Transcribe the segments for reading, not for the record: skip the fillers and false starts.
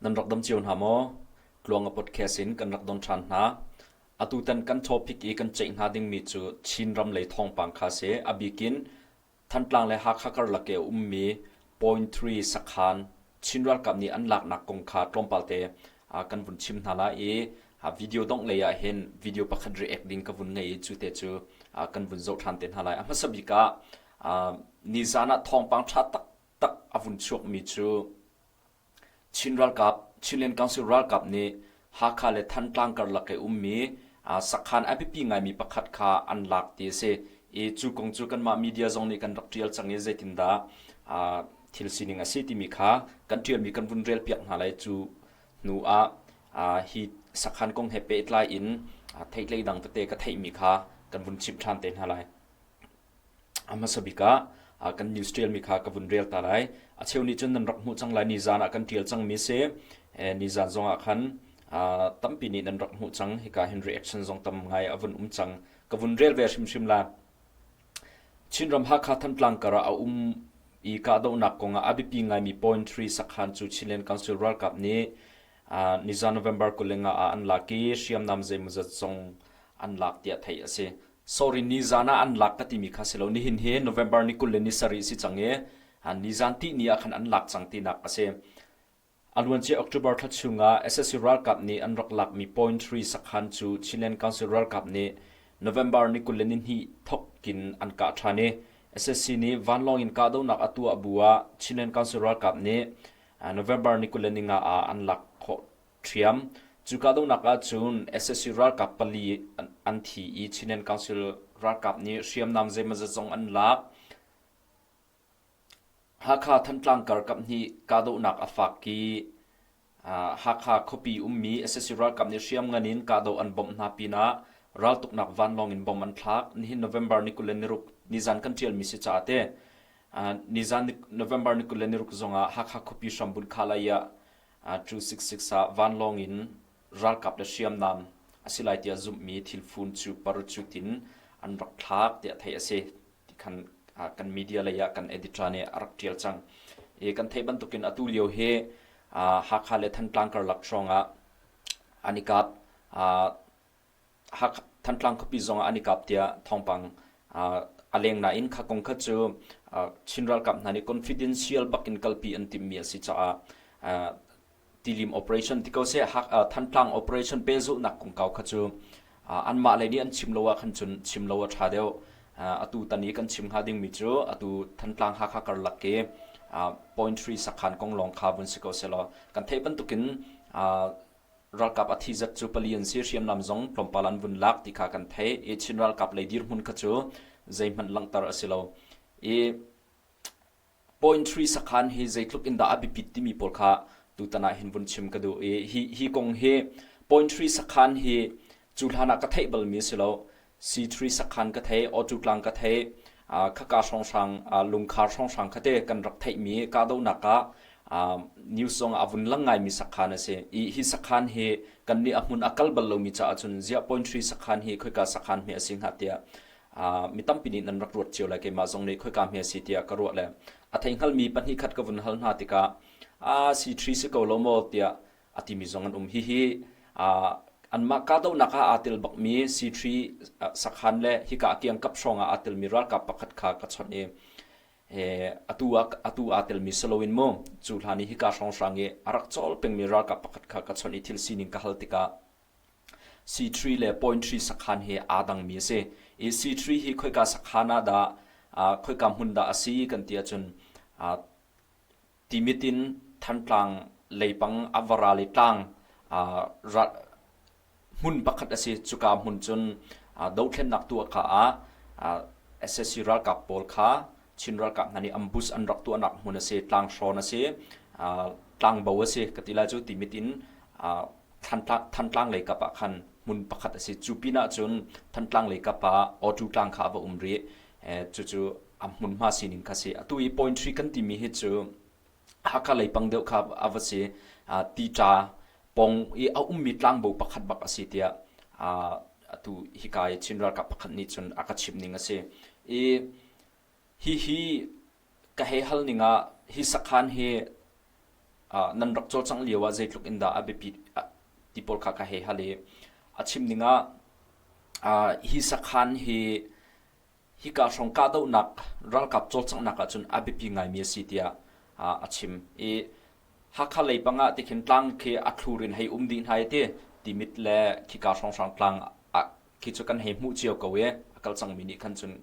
Nan rak dam cio hna maw? Tluanga podcast in kan rak don ṭhan hna. Atutan kan topic i kan ceih hna dingmi cu Chinram lei thawngpang kha si. A bikin Thantlang le Hakha karlak i a ummi Point 3 sakhan Chin ralkap nih an laknak kong kha tlawmpal te kan vun chim hna lai i video dongh lei ah hin video pakhat react ding ka vun ngei i cu te cu kan vun zoh ṭhan te hna lai. A hmasa bik ah nizan ah thawngpang ṭha taktak a vun chuakmi cu Chin ralkap, Chinland Council ralkap nih Hakha le Thantlang karlak i ummi sakhan a biapi ngaimi pakhat kha an lak ti a si. I cu kong cu kanmah media zong nih kan rak ṭial cang i zeitindah thil sining a si timi kha kan ṭialmi kan vun relpiak hna lai. Cu hnu ah hi sakhan kong he pehtlai in theihtlei dang tete ka theihmi kha kan vun chimh ṭhan te hna lai. A hmasa bik ah kan news ṭialmi kha ka vun rel ta lai. A cheu nih cun nan rak hmuh cang lai nizan ah kan ṭial cangmi si. Nizan zongah khan tampi nih nan rak hmuh cang. Hika hin reaction zong tam ngai a vun um cang. Ka vun rel ve hrimhrim la. Chinram Hakha Thantlang kar ah a um i kahdohnak kongah a biapi ngaimi point 3 sakhan cu Chinland Council ralkap nih nizan November 25 ah an lak i hriamnam zeimawzat zong an lak tiah theih a si. Sorry, nizan ah an lak ka timi kha si lo. Nihin hi November ni 27 si cang i nizan tihni ah khan an lak cang tinak a si. A luancia October thla chungah SSC ralkap nih an rak lakmi Point 3 sakhan cu Chinland Council ralkap nih November ni 22 thokin an kah ṭhan i SSC nih vanlawng in kahdohnak a tuah bu ah Chinland Council ralkap nih November ni 25 ah an lak khawh ṭhiam. Cu kahdohnak ahcun sac ralkap pali an thi i Chinland Council ralkap nih hriamnam zeimawzat zong an lak. Hakha Thantlang kar kaphnih kahdohnak a fak i Hakha khuapi ummi sac ralkap nih hriamngan in kahdoh an bawmh hna pinah raltuknak vanlawng in bomb an thlak. Nihin November ni 26 nizan kan ṭialmi si caah te nizan November ni 26 zongah Hakha khuapi hrambunh khalai ah 266 ah vanlawng in ralkap le hriamnam a si lai tiah zumhmi thilfun cu parachute in an rak thlak tiah theih a si. Ti khan kan media lei ah kan editor nih a rak ṭial cang. I kan theih bantukin atu lio hi Hakha le Thantlang karlak hrawng ah an i kap. Thantlang khuapi zong ah an i kap tiah thawngpang a leng nain kha kong kha cu Chin ralkap hna nih confidential bak in kalpi an timhmi a si caah tilim operation ti ko seh Thantlang operation pehzulhnak kongkau kha cu anmah lei nih an chim lo ah khan cun chim lo a ṭha deuh. Atu tan i kan chim hnga dingmi cu atu Thantlang Hakha karlak i point 3 sakhan kong lawng kha vun si ko sehlaw kan theih bantukin Ralkap a thi zat cu pali an si, hriamnam zong tlawmpal an vun lak ti kha kan theih i Chin ralkap lei dirhmun kha cu zeihmanh langhter a si lo. I point 3 sakhan hi zeitluk in dah a biapit timi pawl kha tutan ah hin vun chim ka duh i hi, hi kong hi point 3 sakhan hi cu hlan ah ka theih balmi a si lo. C3 sakhan ka thei, Awtu tlang ka thei, khaka hrawnghrang, lungkhar hrawnghrang kha te kan rak theihmi kahdohnak ah news zong a vun lang ngaimi sakhan a si. I hi sakhan hi kan nih a hmun a kal bal lomi caah cun ziah point 3 sakhan hi khoika sakhan hme a si hnga tiah mi tampi nih nan rak ruat cio lai keimah zong nih khoika hme a si tiah ka ruah le a thei hngalmi pahnih khat ka vun hal hna tikah a C3 si ko lo maw tiah a timi zong an um. Hihi anmah kahdohnak ah aa tel bakmi C3 sakhan le hika kiangkap hrawng ah aa telmi ralkap pakhat kha ka chawnh i atu ah atu aa telmi si loin mu cu hlan i hika hrawnghrang i a rak cawl pengmi ralkap pakhat kha ka chawnh i thil sining ka hal tikah C3 le point 3 sakhan hi aa dangmi a si. I C3 hi khoika sakhan ah dah khoika hmun dah a si kan ti ahcun Timit in Thantlang leipang a va ral i tlang hmun pakhat a si. Cuka hmun cun dothlennak tuah ka ah sac ralkap pawl kha Chin ralkap hna nih ambush an rak tuahnak hmun a si. Tlanghrawn a si. Tlangbo a si ka ti lai cu Timit in Thantlang lei kap ah khan hmun pakhat a si. Cu pin ah cun Thantlang lei kap ah Awtu tlang kha a va um rih. Cucu a hmunhma sining kha si. Atu i point 3 kan timi hi cu Hakha leipang deuh kha a va si. Tita pong i a ummi tlangbo pakhat bak a si tiah atu hika i Chin ralkap pakhat nih cun a ka chimh ning a si. I hihi ka hei hal ning ah hi sakhan hi Nan rak cawlcangh lio ah zeitluk in dah a biapit ti pawl kha ka hei hal i a chim ning ah hi sakhan hi hika hrawng kahdohnak ralkap cawlcanghnak ahcun a biapi ngaimi a si tiah a chim i Hakha lei pang ah tikhin tlang khi a thlur in hei um dih hna i ti Timit le khika hrawnghrang tlang khi cu kan hei hmuh cio ko i a kal cangmi nih khan cun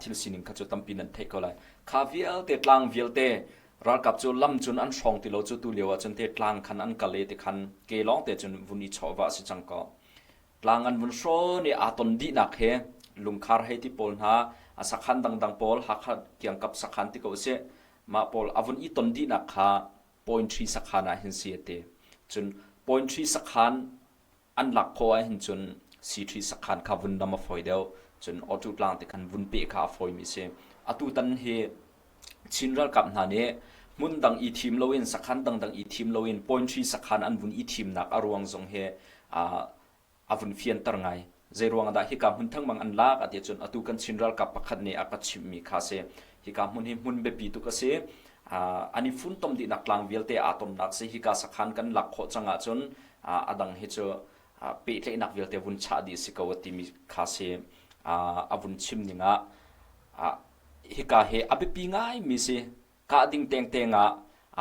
thil sining kha cu tampi nan theih ko lai. Kha vialte tlang vialte ralkap cu lam cun an hrawng ti lo cu tu lio ah cun te tlang khan an kal i tikhan ke lawng te cun vun i chawhvah si cang kaw. Tlang an vun hrawn i aa ton dihnak he lungkhar hei ti pawl hna a sakhan dangdang pawl Hakha kiangkap sakhan ti ko usih mah pawl a vun i ton dihnak kha point tree sakhan ah hin si a ti. Cun point tree sakhan an lak khawh ahhin cun C3 sakhan kha vun nam a fawi deuh. Cun auto tlang te khan vun peh kha a fawimi si. Atu tan hi Chin ralkap hna nih hmun dang i thim loin sakhan dangdang i thim loin point 3 sakhan an vun i thimnak a ruang zong hi a vun fianter ngai. Zei ruang dah hika hmun thangmang an lak a ti cun atu kan Chin ralkap pakhat nih a ka chimhmi kha si. Hika hmun hi hmun biapi tuk a si. An i funtom dihnak tlang vialte aa tonnak si. Hika sakhan kan lak khawh cang ahcun a dang hi cu pehtlaihnak vialte vun chah dih si ko a timi kha si. A vun chim ning ah hika hi a biapi ngaimi si. Kah ding tengteng ah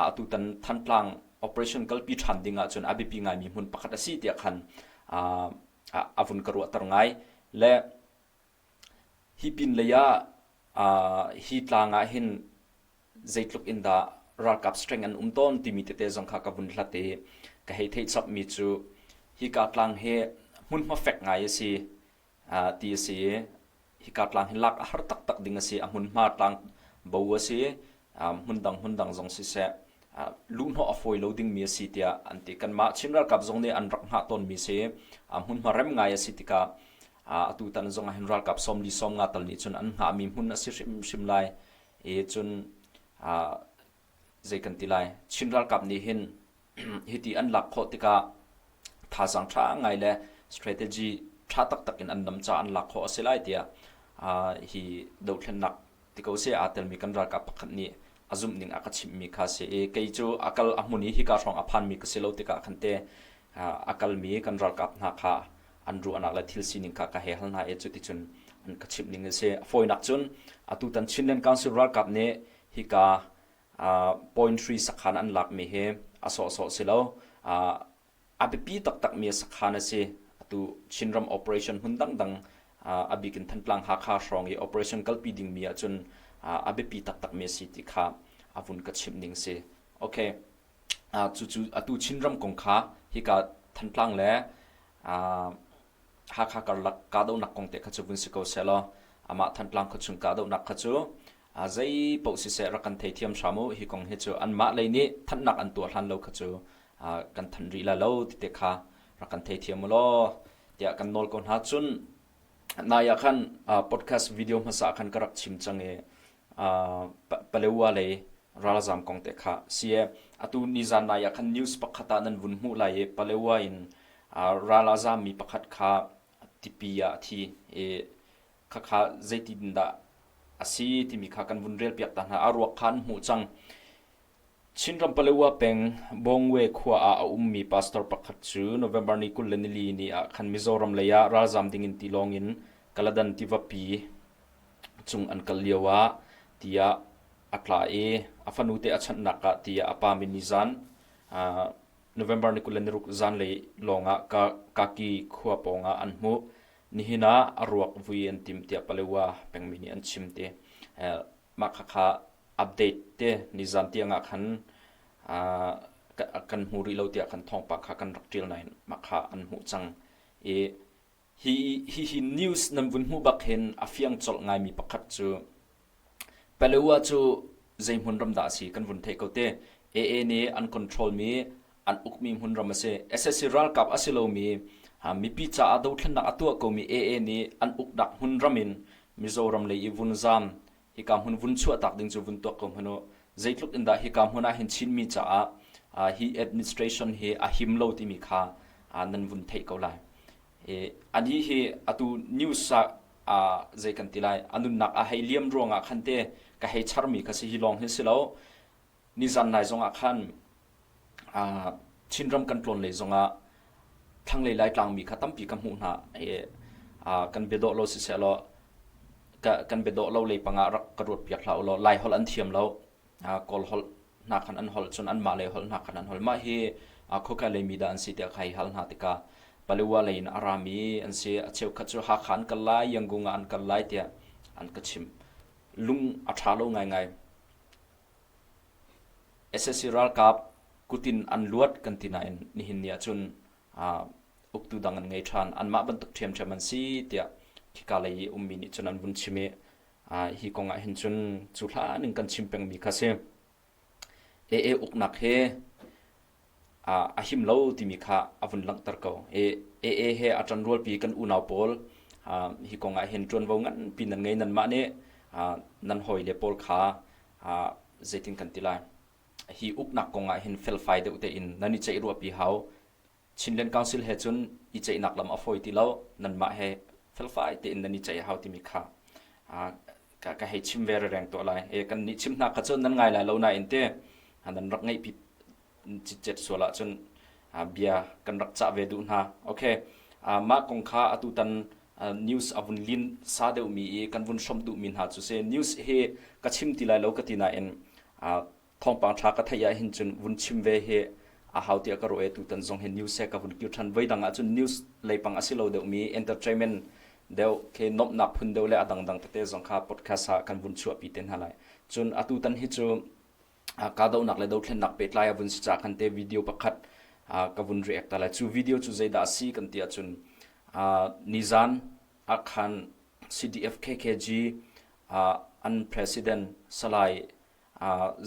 atutan Thantlang operation kalpi ṭhan ding ahcun a biapi ngaimi hmun pakhat a si tiah khan a vun ka ruahter ngai. Le hi pin lei ah hi tlang ah hin zeitluk in dah ralkap strength an um tawn timi tete zong kha ka vun hlat i ka hei theih chapmi cu hika tlang hi hmunhma fek ngai a si ti a si i hika tlang hi lak a har taktak ding a si. A hmunhma tlang bo a si. Hmundang hmundang zong siseh luhhnawh a fawi lo dingmi a si tiah an ti. Kanmah Chin ralkap zong nih an rak hngah tawnmi si. Hmunhma rem ngai a si tikah atutan zong ah hin ralkap 40 sawmnga tal nih cun an hngahmi hmun a si hrimhrim lai. I cun zei kan ti lai Chin ralkap nih hin hiti an lak khawh tikah thazaang ṭha ngai le strategy ṭha taktak in an nam caah an lak khawh a si lai tiah hi dothlennak ti ko seh aa telmi kan ralkap pakhat nih a zumh ning a ka chimhmi kha si i kei cu a kal a hmun i hika hrawng a phanmi ka si lo tikah khan te a kalmi kan ralkap hna kha an ruahnak le thil sining kha ka he hal hna i cuticun an ka chimh ning a si. A fawinak cun atutan Chinland Council ralkap nih hika point 3 sakhan an lakmi hi a sawhsawh si lo. A biapi taktakmi sakhan a si. Atu Chinram operation hmun dangdang a bik in Thantlang Hakha hrawng i operation kalpi dingmi ahcun a biapi taktakmi a si ti kha a vun ka chimh ning si. Okay. Cucu atu Chinram kong kha hika Thantlang le Hakha karlak kahdohnak kong te kha cu vun si ko sehlaw amah Thantlang khuachung kahdohnak kha cu zei paoh siseh rak kan theithiam hram u hi kong hi cu anmah lei nih thanhnak an tuah hlan lo kha cu kan thanh rih lai lo ti te kha rak kan theithiam u law tiah kan nawl ko hna cun nai ah khan podcast video hmasa khan ka rak chim cang i Palewa lei ralzam kong te kha si e atu nizan nai ah khan news pakhat ah nan vun hmuh lai i Palewa in ral a zammi pakhat kha tipi ah a thi i khakha zeitin dah a si timi kha kan vun relpiak ta hna. A ruak kha an hmuh cang. Chinram Palewa peng Bongwe khua ah a ummi pastor pakhat cu November ni 24 ni ah khan Mizoram lei ah ralzam dingin tilawng in Kaladan tivapi cung an kal lio ah tiah a tla i a fanute a chanhnak ah tiah a pa min nizan November ni 26 zanlei lawngah Kaki khua pawngah an hmuh. Nihin ah a ruak vui an tim tiah Palewa pengmi nih an chim ti. Mah khakha update te nizan tiang ah khan kan hmu rih lo tiah khan thawngpang kha kan rak ṭial nain mah kha an hmuh cang. I hi hi news nan vun hmuh bak hin a fiang colh ngaimi pakhat cu Palewa cu zei hmunram dah a si kan vun theih ko te. AA nih an control mi an ukmi hmunram a si. SSC ralkap a si lomi mipi caah dothlennak a tuah komi AA nih an uknak hmunram in Mizoram lei i vun zaam hika hmun vun chuahtak ding cu vun tuak ko hmanh u. Zeitluk in dah hika hmun ah hin Chinmi caah hi administration hi a him lo timi kha nan vun theih ko lai. Anih hi atu news ah zei kan ti lai a nunnak a hei liam ruangah khan te ka hei charmi kha si hi lawng hi si lo. Nizan nai zongah khan. Chinram kan tlawn lei zongah thlanglei Laitlang mi kha tampi ka hmuh hna i kan biadawh lo siseh law kan biadawh lo lei pangah rak ka ruat piak hlah u law Laiholh an thiam lo. Kawl holh hna khan an holh cun anmah lei holh hna khan an holh. Mah hi khoika lei mi dah an si tiah kha hi hal hna tikah Palewa lei in a rami an si. A cheukhat cu Hakha an kal lai, Yangon ah an kal lai tiah an ka chimh. Lung a ṭha lo ngaingai. Sac ralkap kutin an luat kan ti nain nihin ni ahcun uktu dang an ngei ṭhan. Anmah bantuk ṭhiamṭhiam an si tiah khika lei i ummi nih cun an vun chim i hi kong ah hin cun cu hlan in kan chim pengmi kha si. AA uknak hi a him lo timi kha a vun langhter ko. AA he a ṭanrualpi kan unau pawl hi kong ah hin ṭuanvo nganpi nan ngei nanmah nih nan hawile pawl kha zeitin kan ti lai. Hi uknak kong ah hin felfai deuh tein nan i ceih ruahpi hau. Chinland Council he cun i ceihnak lam a fawi ti lo. Nanmah he felfai tein nan i ceih hau timi kha ka, ka hei chim ve reng tuah lai. E, kan nih chim hna kha cun nan ngai lai lo nain te nan rak ngeihpi citcet sual ahcun bia kan rak cah ve duh hna. Okay. Mah kong kha atutan news a vun lin sa deuhmi i kan vun hrawmh duhmi hna cu si. News hi ka chim ti lai lo ka ti nain thawngpang ṭha ka theih ah hin cun vun chim ve hi a hau tiah ka ruah i tutan zong hi news he ka vun kir ṭhan. Voi dang ahcun news leipang a si lo deuhmi entertainment deuh khi nuamhnak phun deuh le a dangdang tete zong kha podcast ah kan vun chuahpi te hna lai. Cun atutan hi cu kahdohnak le dothlennak pehtlai a vun si caah khan te video pakhat ka vun react ta lai. Cu video cu zeidah a si kan ti ahcun nizan ah khan CDF KKG an president Salai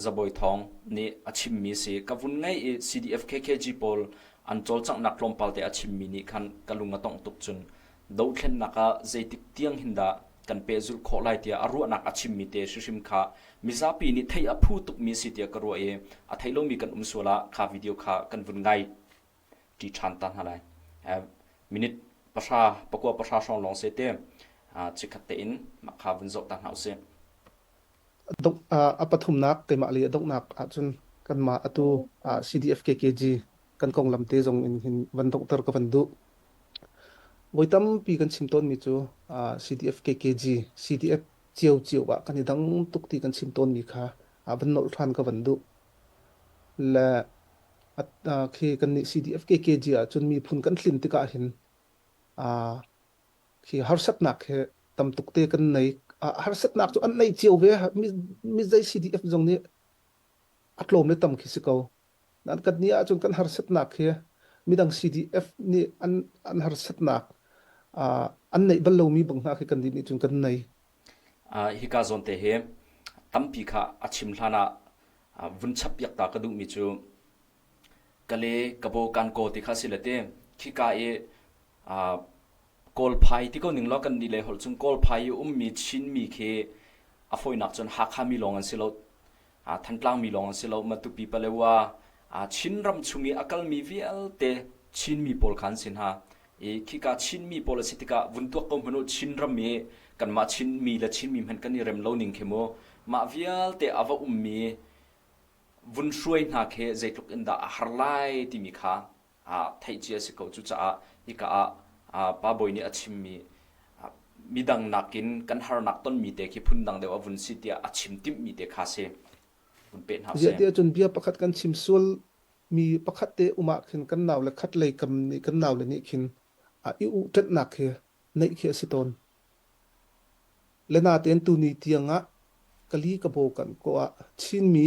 Zabawi Thawng nih a chimmi si. Ka vun ngei i CDF KKG pawl an cawlcanghnak tlawmpal te a chimmi nih khan ka lung a tongh tuk cun dothlennak ah zeitik tiang hin dah kan pehzulh khawh lai tiah a ruahnak a chimmi te hrimhrim kha mizapi nih theih a phu tukmi si tiah ka ruah i a thei lomi kan um sual ah kha video kha kan vun ngai ṭi ṭhan ta hna lai. Minute pahra pakua pahra hrawng lawng se te chikkhat tein mah kha vun zoh ta hna usih. A pathumnak keimah lei a donghnak ahcun kanmah atu CDF KKG kan konglam te zong in hin van donghter ka van duh. Voi tampi kan chim tawnmi cu CDF KKG, CDF ciocio ah kan i dang tuk ti kan chim tawnmi kha van nolh ṭhan ka van duh. Le khi kannih CDF KKG ahcun miphun kan tlin tikah hin khi harsatnak hi tam tuk te kan nei. Harsatnak cu an nei cio ve. Mi zei CDF zong nih a tlawm le tam khi si ko. Nan kan nih ahcun kan harsatnak hi midang CDF nih an an harsatnak an neih bal lomi bang hna khi kan nih nih cun kan nei. Hika zawn te hi tampi kha a chim hlan ah vun chap piak ta ka duhmi cu Kale Kabo Kankaw ti kha si le te khika i Kawlphai ti ko ning law kan nih lei holh cun Kawlphai i ummi Chinmi khi a fawinak cun Hakha mi lawng an si lo. Thantlang mi lawng an si lo. Matupi Palewa Chinram chung i a kalmi vialte Chinmi pawl kha an si hna. I khika Chinmi pawl a si tikah vun tuak ko hmanh u Chinram i kanmah Chinmi le Chinmi hmanh kan i rem lo ning khi mu mah vialte a va ummi vun hruai hna khi zeitluk in dah a har lai timi kha theih cia a si ko. Cucaah hika ah Pa Bawi nih a chimmi midang nakin kan harnak tonmi te khi phundang deuh a vun si tiah a chim timhmi te kha si. Vun peh hna Ziah usih. tiah cun bia pakhat kan chim sual mi pakhat te um ah khin kan nau le khat lei kam nih kan nau le nih khin i uhṭanhnak khi neih khi a si tawn. Le natein tuni tiang ah kali ka baw kan kawh ah Chinmi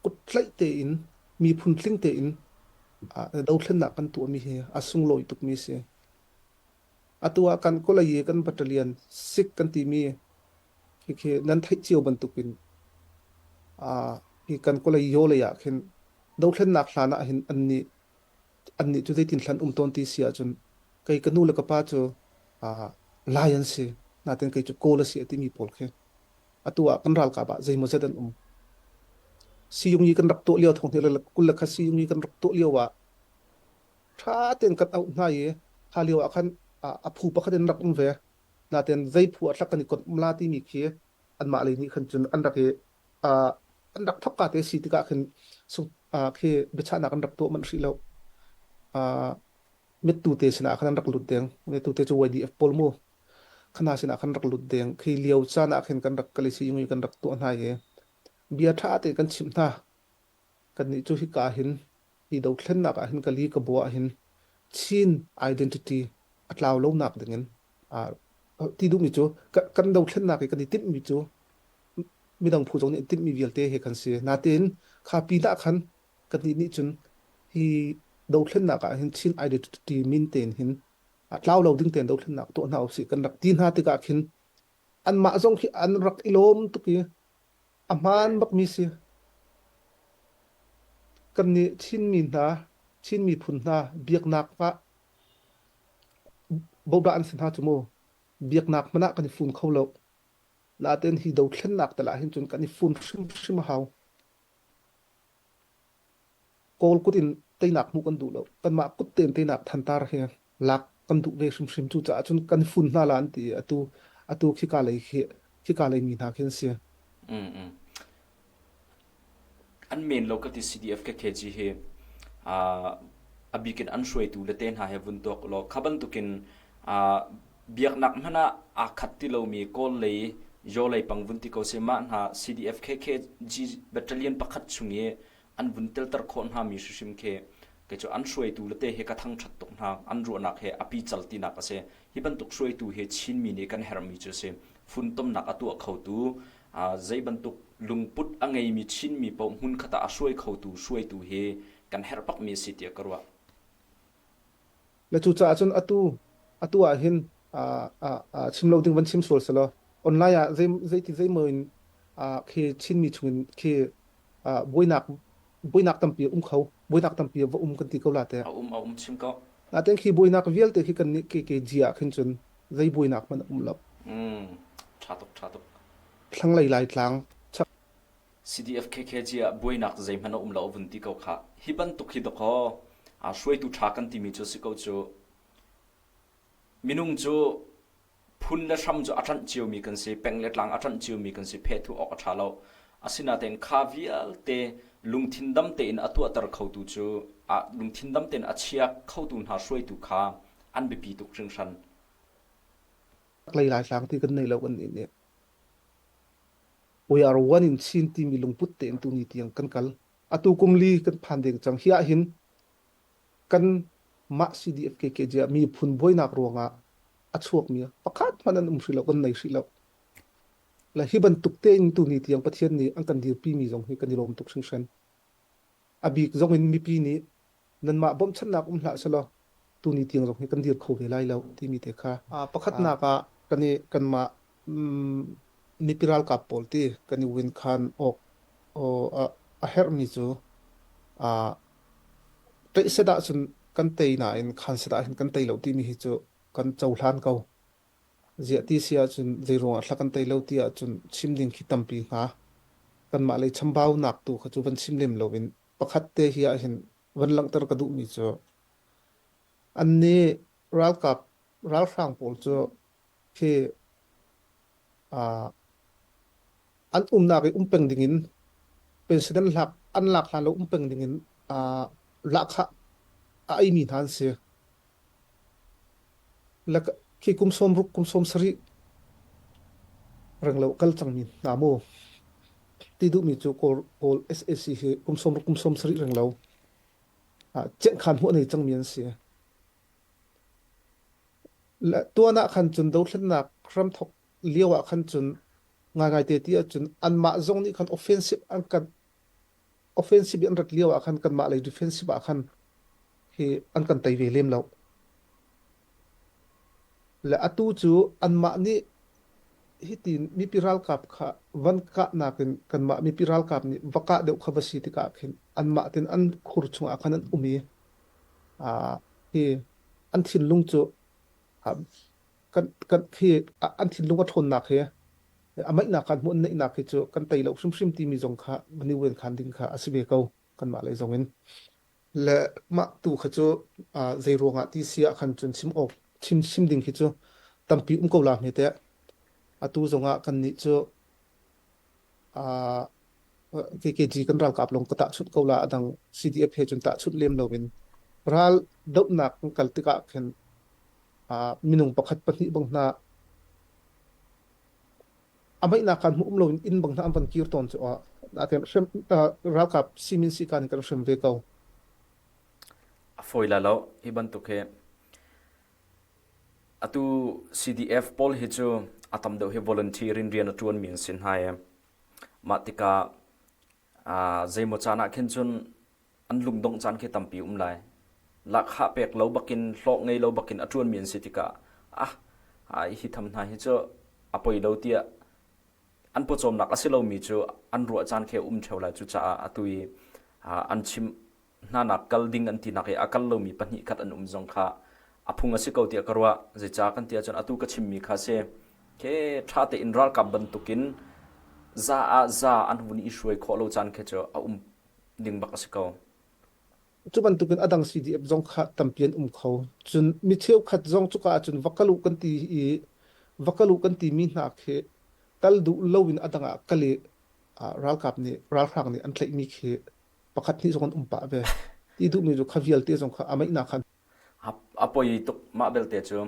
kuttlaih tein miphun tling tein dothlennak kan tuahmi hi a sunglawi tukmi a si. Atu ah kan kawlei i kan battalion sik kan timi khikhi nan theih cio bantukin hi kan kawlei yaw lei ah khin dothlennak hlan ah hin annih annih cu zeitin hlan um tawn ti si ahcun kei ka nu le ka pa cu Lai an si nain kei cu Kawl a si a timi pawl khi atu ah kan ralkap ah zeimawzat an um. Siyung i kan rak tuah lio thong le 20 le kha siyung i kan rak tuah lio ah ṭha tein kan auh hna i kha lio ah khan a phu pakhat in rak um ve. Nain zei phu ah thlak kan i konh um la timi khi anmah lei nih khan cun an rak i. an rak thawk ka te si tikah khin sung khi biachahnak an rak tuah manh hrih lo. Mittu te sinah khan an rak lut deng. Mittu te cu YDF pawl mu. Khana sinah khan rak lut deng. Khi lio caan ah khin kan rak kal i si kan rak tuah hna i bia ṭha te kan chimh hna. Kannih cu hika ah hin hi dothlennak ah hin ka li ka bua ah hin Chin identity a tlau lonak dingin ti duhmi cu kan dothlennak i kan i timhmi cu midang phu zong nih an timhmi vialte he kan si. Natein kha pinah khan kannih nih cun hi dothlennak ah hin Chin identity min tein hin tlau lo ding tein dothlennak tuah hna usih kan rak ti hna tikah khin anmah zong khi an rak i lawm tuk i a hmaan bakmi si. Kannih Chinmi hna, Chin miphun hna biaknak ah bodah an si hna cu mu. Biaknak hmanh ah kan i fun kho lo. Natein hi dothlennak tal ah hin cun kan i fun hrimhrim a hau. Kawl kut in teinak hmuh kan duh lo. Kanmah kut tein teinak thantar hi lak kan duh ve hrimhrim. Cucaah cun kan fun hna la an ti i atu atu khika lei khi khika lei mi hna khi an si. Mm, mm. An men lo ka ti CDF ka KG hi a bik in an hruaitu le te hna he vun tuak law kha bantukin biaknak hmanh ah aa khat ti lomi Kawl lei Yaw lei pang vun ti ko seh mah hna CDF KKG battalion pakhat chung i an vun telter khawh hna mi hrimhrim khi kei cu an hruaitu le te hi ka thangṭhat tuk hna an ruahnak he a pical tinak a si hi bantuk hruaitu hi Chinmi nih kan herhmi cu a si funtomnak a tuah khotu zei bantuk lungput a ngeimi Chinmi paoh hmunkhat ah a hruai khotu hruaitu hi kan herh bakmi a si tiah ka ruah. Le cucaah cun atu atu ah hin chim lo ding van chim sual selaw online ah zei zeiti zeimaw in khi Chinmi chungin khi buainak buainak tampi a um kho buainak tampi a va um kan ti ko la te. A um a um chim ko. Natein khi buainak vialte khi kan nih KKG ah khin cun zei buainak hmanh a um lo. Mm, ṭha tuk ṭha tuk. Thlanglei Laitlang chak CDF KKG ah buainak zeihmanh a um lo a vun ti ko khah. Hi bantuk hi dakaw hruaitu ṭha kan timi cu si ko cu. Minung cu phun le hram cu a ṭanh ciomi kan si, peng le tlang a ṭanh ciomi kan si, phethu awk a ṭha lo. Asinain kha vialte lungthin dam tein a tuahter khotu cu lungthin dam tein a chia khotu hna hruaitu kha an biapi tuk hringhran. Lei Laitlang ti kan nei lo kan nih nih. We are one in Chin timi lungput tein tuni tiang kan kal. Atu kum li kan phan deng cang. Hi ahhin kan mah CDF KKG ah miphun buainak ruangah a chuakmi pakhat hmanh an um hrih lo, kan nei hrih lo. Le hi bantuk tein tuni tiang Pathian nih an kan dirpi mi zong hi kan i lawm tuk hringhran. A bik zong in mipi nih nanmah bawmhchanhnak um hlah selaw tuni tiang zong hi kan dir kho ve lai lo timi te kha pakhatnak ah kan i kanmah mipi ralkap pawl ti kan i win khan awk a herhmi cu tlaihset ahcun kan tei nain khanset ah hin kan tei lo timi hi cu kan cohlan ko. Ziah ti si ahcun zeiruangah thla kan tei lo ti ahcun chim ding khi tampi hnga. Kanmah lei chambaunak tu kha cu van chim lem loin pakhat te hi ahhin van langhter ka duhmi cu annih ralkap ralhrang pawl cu khi an umnak i um peng dingin president lak an lak hlan lo um peng dingin lahkhah a eimi hna an si. Khi kum 60 kum 70 renglo kal cangmi hna mu ti duhmi cu Kawl, Kawl SAC hi kum 60 kum 70 renglo cenkhan hmuh nei cangmi an si. Tuan ah khan cun dothlennak hramthok lio ah khan cun ngaingai te ti ahcun anmah zong nih khan offensive an kan offensive an rat lio ah khan kanmah lei defensive ah khan hi an kan tei ve lem lo. Le atu cu anmah nih hitin mipi ralkap kha van kahnak in kanmah mipi ralkap nih va kah deuh kha va si tikah khin anmah tin an khur chungah khan an um i hi an thinlung cu kan kan khi an thinlung a ṭhawnnak hi a maihnak khan hmuh an neihnak hi cu kan tei lo hrimhrim timi zong kha van i wen khan ding kha a si ve ko kanmah lei zong in le mah tu kha cu zei ruangah ti si ah khan cun chim awk chim chim ding khi cu tampi um ko la hme teh atu zongah kan nih cu. KKG kan ralkap lawng ka tahchunh ko la adang CDF he cun tahchunh lem loin ral dohnak kan kal tikah khin minung pakhat pahnih bang hna a meihnak khan hmu um loin inn bang hna an van kir tawn cu natin hrem ralkap simin si kan kan hrem ve ko. A fawi la lo hi bantuk hi Atu CDF pawl hi cu a tam deuh hi volunteer in rian a ṭuanmi an si hna i mah tikah zeimaw caan ah khin cun an lungdongh caan khi tampi um lai. Lahkhah pek lo bakin hlawh ngei lo bakin a ṭuanmi an si tikah ah hi tham hna hi cu a poi lo tiah an pawcawmnak a si lomi cu an ruah caan khi a um ṭheo lai. Cucaah atu i an chim hnanak kal ding an tinak i a kal lomi pahnih khat an um zong kha a phung a si ko tiah ka ruah. Zeicah kan ti ahcun atu ka chimmi kha si. Ke ṭha tein ralkap bantukin za ah za an vun i hruai khawh lo caan khi cu a um ding bak a si ko. Cu bantukin a dang CDF zong kha tampi an um kho. Cun mi cheukhat zong cuka ahcun va kal u kan ti i va kal u kan timi hna khi kal duh loin a dang ah kal i ralkap nih ralhrang nih an tlaihmi khi pakhat hnih zong an um pah ve. Ti duhmi cu kha vialte zong kha a meihnak khan A poi tuk mah belte cu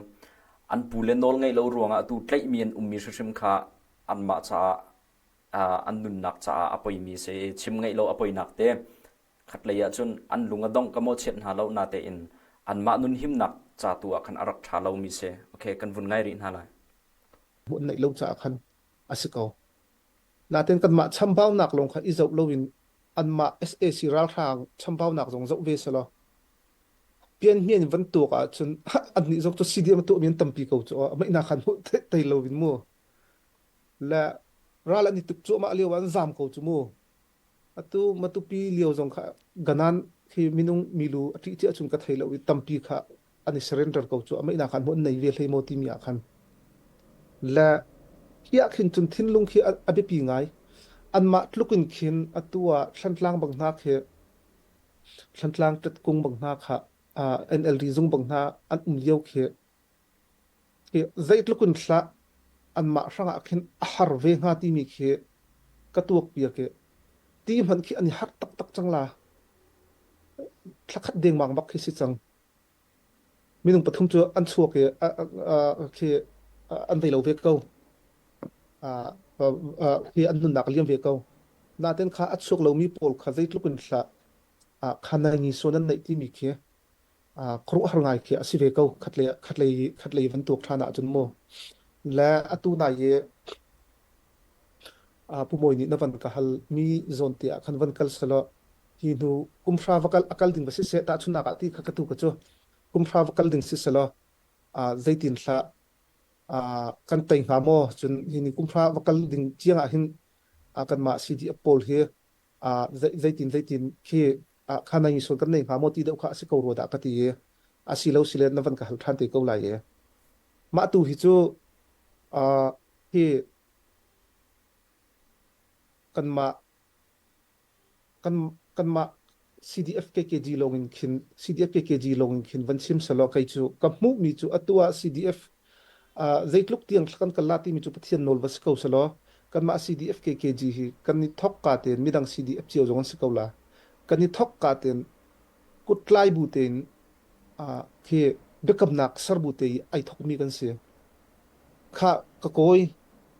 an pu le nawl ngeih lo ruangah tu tlaihmi an ummi hrimhrim kha anmah caah an nunnak caah a poimi si i chim ngeih lo a poinak te khatlei ah cun an lung a dongh ka mawhchiat hna lo natein anmah nun himnak ca tu ah khan a rak ṭha lomi si. Okay, kan vun ngai rih hna lai. Hmuh neih lo caah khan a si ko. Natin kanmah chambaunak lawng kha i zoh loin anmah sac ralhrang chambaunak zong zoh ve selaw pianhmian in van tuak ahcun annih zong cu CDM a tuahmi an tampi ko cu meinak khan hmuh thei lo in mu le ral an i tuk cuahmah lio ah an zaam ko cu mu atu Matupi lio zong kha ganan khi minung milu a ṭih cia cun ka thei lo i tampi kha an i surrender ko cu ameinak khan an nei ve hlei maw timi ah khan le hi ah khin cun thinlung khi a biapi ngai anmah tluk in khin atu ah Thlantlang bang hna khi Thlantlang Ṭetkung bang hna kha NLD zung bang hna an um lio khi hi zeitluk in hlah anmah hrangah khin a har ve hnga timi khi ka tuak piak i ti hmanh khi an i harh taktak cang la thlakhat dengmang bak khi si cang Minung pathum cu an chuak i khi an vei lo ve ko. Khi an nunnak a liam ve ko. Nain kha a chuak lomi pawl kha zeitluk in hlah kha nai ngi sawn an neih timi khi khuaruahhar ngai khi a si ve ko. Khatlei khatlei khatlei van tuak ṭhan ahcun mu. Le atu nai i Pu Mawi nih na van ka hal mi zawn te ah khan van kal selaw hi hnu kum hra va kal a kal ding va siseh tahchunhnak ah ti kha ka tu ka cu kum hra va kal ding si selaw zeitin hlah kan tei hnga maw cun hi ni kum hra va kal ding tiang ah hin kanmah CDF pawl hi zeitin zeitin khi kha nai sual kan nei hnga maw ti deuh kha a si ko rua dah ka ti i a si lo si le na van ka hal ṭhan te ko lai i mah tu hi cu hi kanmah kan kanmah CDF KKG lawng in khin CDF KKG lawng in khin van chim selaw kei cu ka hmuhmi cu atu ah CDF uh, zeitluk tiang kan kal la timi cu Pathian nawl va si ko selaw kanmah CDF KKG hi kan i thok ka tein midang CDF cio zong an si ko la kan i thok ka tein kuttlai bu tein uh, khi biakamnak ser bu te i ai thokmi kan si kha ka kawi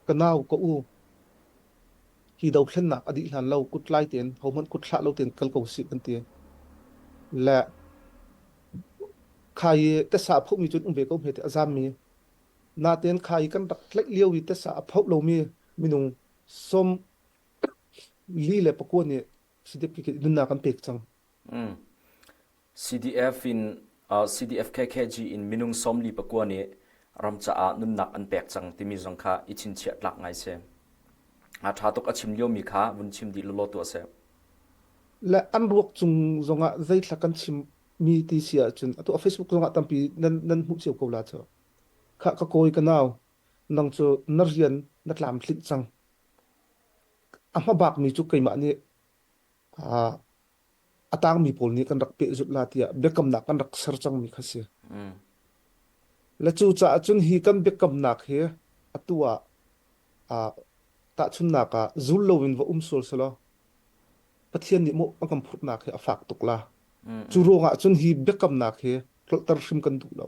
ka nau ka u Hi dothlennak a dih hlan lo kuttlai tein hohmanh kut thlah lo tein kal ko sih kan ti. Le kha i tasa a phohmi cu an um ve ko hme ti a zammi. Natein kha i kan rak tlaih lio i tasa a phoh lomi minung 44 nih CDF nunnak an pek cang. Mm. CDF in CDF KKG in minung 49 nih ram caah nunnak an pek cang timi zong kha i chinchiah tlak ngai si. A ṭha tuk a chim liomi kha vun chim dih lawlaw tuah seh. Le an ruak cung zongah zeithla kan chim mi ti si ahcun atu a Facebook zongah tampi nan nan hmuh cio ko la cu. Kha ka kawi ka nau nang cu na rian na tlamtlinh cang. A hmabak mi cu keimah nih a tangmi pawl nih kan rak pehzulh la tiah biakamnak kan rak ser cangmi kha si. Mm. Le cucaah cun hi kan biakamnak hi atu ah ah tahchunhnak ah zul loin va um sual selaw. Pathian nih mawh a kan phurhnak hi a fak tuk la. Cu ruangah cun hi biakamnak hi tlolhter hrim kan duh lo.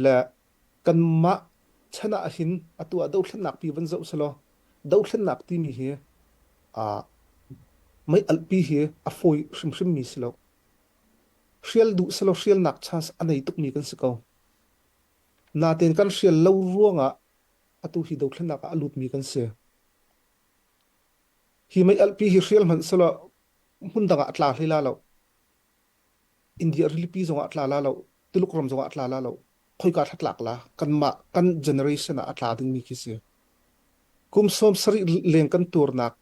Le kanmah chan ah hin atu ah dothlennak pi van zoh selaw dothlennak timi hi aa mei alhpi hi a fawi hrimhrim mi si lo. Hrial duh selaw hrialnak chance a nei tukmi kan si ko. Natein kan hrial lo ruangah atu hi dothlennak ah a lutmi kan si. Hi mei alhpi hi hrial hmanh selaw hmun dang ah a tla hlei la lo. India rilipi zongah a tla la lo. Tuluk ram zongah a tla la lo. Khoika thla tlak la kanmah kan generation ah a tla dingmi khi si. Kum 70 leng kan tuarnak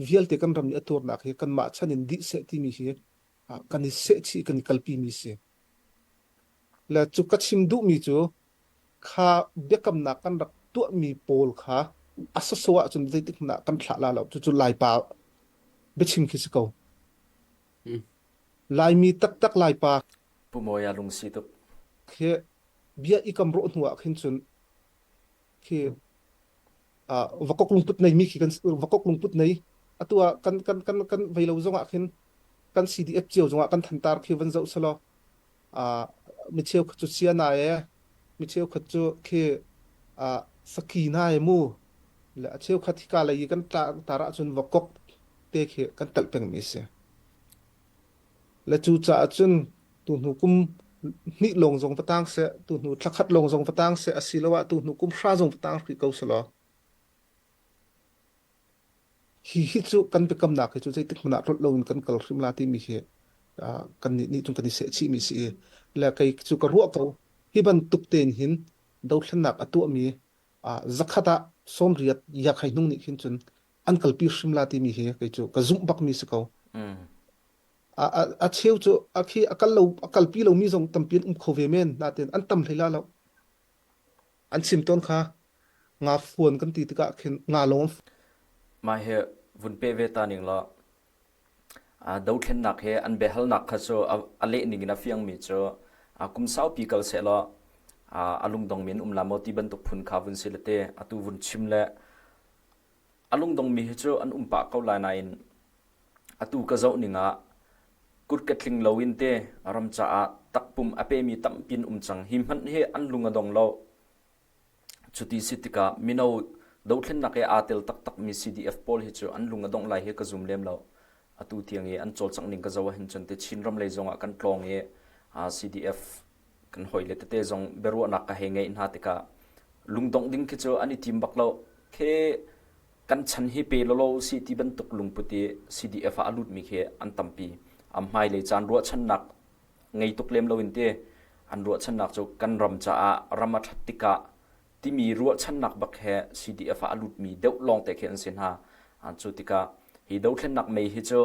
vialte kan ram nih a tuarnak hi kanmah chan in dih seh timi hi kan i sehchih kan i kalpi mi si. Le cu ka chim duhmi cu kha biakamnak kan rak tuahmi pawl kha a sawsawh ahcun zeitik hmanh ah kan thlah la lo. Cucu Laipa biachim khi si ko. Laimi taktak Laipa Pu Mawi a lungsi tuk. Khi bia i kam rawh hnu ah khin cun khi vakok lungput nei mi khi kan vakok lungput nei atu ah kan kan kan kan vei lo zong ah khin kan CDF cio zong ah kan thantar khi van zoh selaw mi cheukhat cu sia na e mi cheukhat cu khi saki na e mu le a cheukhat hika lei i kan tar ahcun vakok te khi kan telh pengmi si. Le cu caah cun tuhnu kum hnih lawng zong va tang seh, tuhnu thla khat lawng zong va tang seh, asiloah tuhnu kum hra zong va tang rih ko selaw, hi hi cu kan biakamnak hi cu zeitik hmanh ah tlolh loin kan kal hrim la timi hi kannih nih cun kan i sehchihmi si i le kei cu ka ruah ko hi bantuk tein hin dothlennak a tuahmi zakhat ah 80 yakhai hnung nih khin cun an kalpi hrim la timi hi kei cu ka zumh bakmi si ko. A, a, a cheu cu a khi a kal lo a kalpi lomi zong tampi an um kho ve men natin an tam hlei la lo. An chim tawn kha nga fuan kan ti tikah khin nga lawng Mah hi vun pe ve ta ning law dothlennak he an biahalnak kha cu a leh ning in a fiangmi cu kum saupi kal sehlaw a lungdongmi an um la maw ti bantuk phun kha vun si le te atu vun chim le A lungdongmi hi cu an um pah ko lai nain atu ka zoh ning ah kut ka tling loin te ram caah takpum a pemi tampi an um cang. Hi hmanh hi an lung a dong lo. Cuti si tikah mino dothlennak i aa tel taktakmi CDF pawl hi cu an lung a dongh lai hi ka zum lem lo. Atu tiang i an cawlcangh ning ka zoh ahhin cun te Chinram lei zongah kan tlawng i CDF kan hawile tete zong biaruahnak ka hei ngeih hna tikah lungdongh ding khi cu an i tim bak lo. Khi kan chan hi pe lolo si ti bantuk lungput i CDF ah a lutmi khi an tampi. Am hmailei caan ruahchannak ngei tuk lem loin ti an ruahchannak cu kan ram caah ram a ṭhat tikah timi ruahchannak bak he CDF ah a lutmi deuh lawngte khi an si hna. Cu tikah hi dothlennak mei hi cu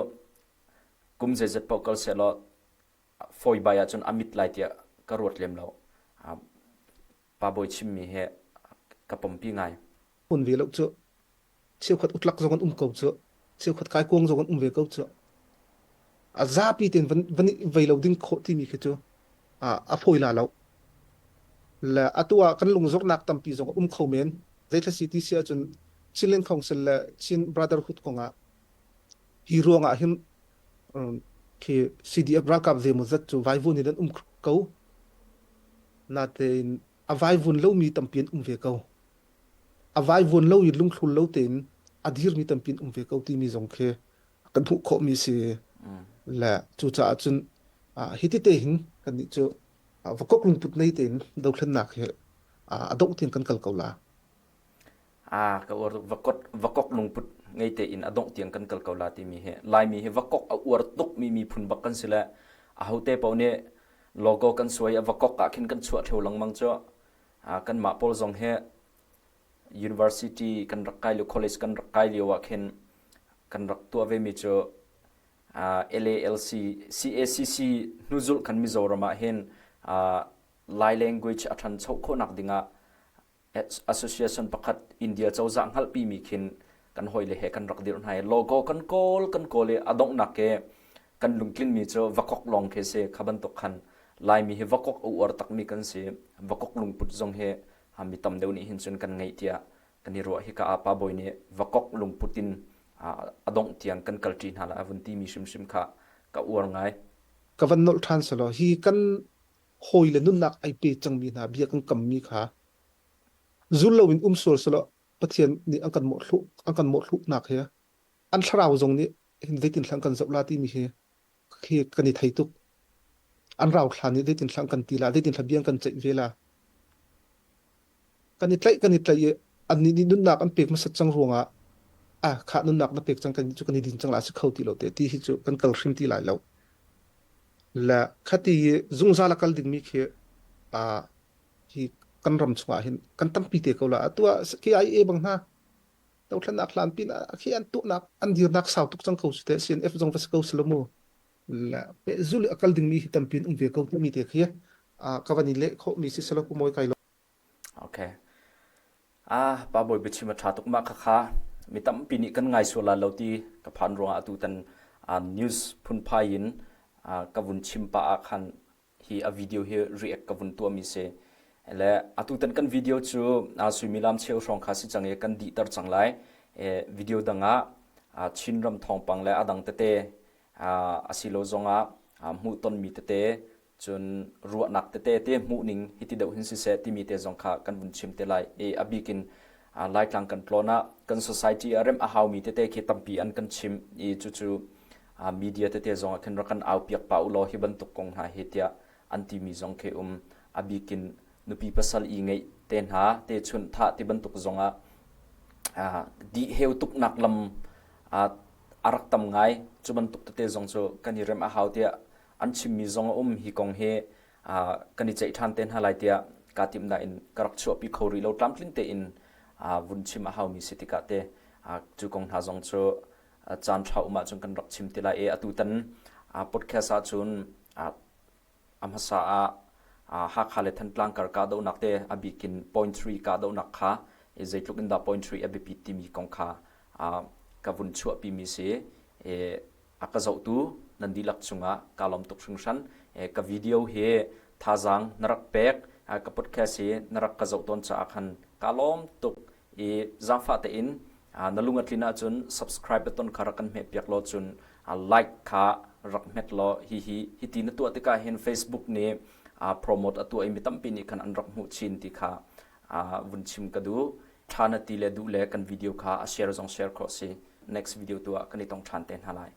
kum zeizat paoh kal sehlaw fawibai ahcun a mit lai tiah ka ruat lem lo. Pa Bawi chimmi hi ka pompi ngai. Un ve lo cu cheukhat utlak zong an um ko cu cheukhat kaikuang zong an um ve ko cu a zapi tein van van vei lo ding khawh timi khi cu a fawi la lo le atu ah kan lungzornak tampi zong a um kho men zeithla si ti si ahcun Chinland Council le Chin Brotherhood kongah hi ruangah hin khi CDF ralkap zeimawzat cu vaivun in an um ko. Natein a vaivun lomi tampi an um ve ko. A vaivun lo i lungthlul lo tein a dirmi tampi an um ve ko timi zong khi kan hmuh khawhmi si. Le cucaah cun hi tete hin kannih cu vakok lungput nei tein dothlennak hi a dongh tiang kan kal ko la. Ah, ka uar tuk. Vakok, vakok lungput ngei tein a dongh tiang kan kal ko la timi hi Laimi hi vakok a uar tukmi miphun bak kan si le ahote paoh nih logo kan suai a vakok ah khin kan chuah theo lengmang cu ah, kanmah pawl zong hi university kan rak kai lio college kan rak kai lio ah khin kan rak tuah ve mi cu ah, LALC CACC hnuzulh khan Mizoram ah hin ah, Lai language a ṭhancho khawhnak dingah association pakhat India cozah hngalhpimi khin kan hawile he kan rak dirh hna i logo kan kawl kan kawl i a donghnak ke kan lungtlinmi cu vakok lawng khi si kha bantuk khan Laimi hi vakok a uar takmi kan si vakok lungput zong hi mi tam deuh nih hin cun kan ngeih tiah kan i ruah hi ka apa bawi nih vakok lungput in A dongh tiang kan kalṭi hna lai a vun timi hrimhrim kha ka uar ngai. Ka van nolh ṭhan selaw hi kan hawi le nunnak ai pe cangmi hna bia kan kammi kha zul loin um sual selaw Pathian nih an kan mawhthluh an kan mawhthluhnak hi an thlarau zong nih hin zeitin hlang kan zoh la timi hi khi kan i thei tuk. An rauthla nih zeitin hlang kan ti la, zeitin hla biang kan ceih ve la. Kan i tlaih kan i tlaih i annih nih nunnak an pek hmasat cang ruangah ah khah nunnak na pek cang kan cu kan i din cang la si kho ti lo te ti hi cu kan kal hrim ti lai lo. Le khati zungzal a kal dingmi khi ah hi kan ram chungah hin kan tampi te ko la. Atu ah KIA bang hna dothlennak hlan pin ah khi an tuahnak an dirnak sau tuk cang ko si te CNF zong va si ko si lo mu. Le pehzul a kal dingmi hi tampi in um ve ko timi te khi ka van i leh khawhmi si selaw ku mawi kai lo. Okay. Ah, pa bawi biachim a ṭha tuk mah khakha mi tampi nih kan ngai sual lai lo ti ka phan ruangah atu tan news phunphai in ka vun chim pah ah khan hi a video hi react ka vun tuahmi si. Le atu tan kan video cu suimilam cheu hrawng kha si cang i kan dihter cang lai. Video dang ah Chinram thawngpang le a dang tete asilo zongah hmuhtonmi tete cun ruahnak tete te hmuhning hiti deuh hin siseh timi te zong kha kan vun chim te lai i a bikin Laitlang kan tlawn ah kan society ah remh a haumi tete khi tampi an kan chim i cucu media tete zong ah khin rak kan aupiak pa ulaw hi bantuk kong hna hi tiah an timi zong khi um a bikin nupi pasal i ngeih te hna te chunh thah ti bantuk zong ah dih heu tuknak lam a rak tam ngai. Cu bantuk tete zong cu kan i remh a hau tiah an chimmi zong a um. Hi kong hi kan i ceih ṭhan te hna lai tiah kaa timh nain ka rak chuahpi kho rih lo. Tlamtling tein vun chim a haumi si tikah te cu kong hna zong cu caan ṭha um ahcun kan rak chim te lai i atutan podcast ahcun A hmasa ah Hakha le Thantlang kar kahdohnak te a bik in point 3 kahdohnak kha zeitluk in dah point 3 a biapit timi kong kha ka vun chuahpimi si. A ka zohtu nan dihlak cungah kaa lawm tuk hringhran. Ka video hi thazaang na rak pek, ka podcast hi na rak ka zoh tawn caah khan kaa lawm tuk. I zaangfah tein na lung a tlin ahcun subscribe button kha rak kan hmeh piak law cun like kha rak hmet law hihi hiti na tuah tikah hin Facebook nih promote a tuah i mi tampi nih khan an rak hmuh chin ti kha vun chim ka duh. Ṭha na ti le duh le kan video kha a share zong share khawh si. Next video tu ah kan i tong ṭhan te hna lai.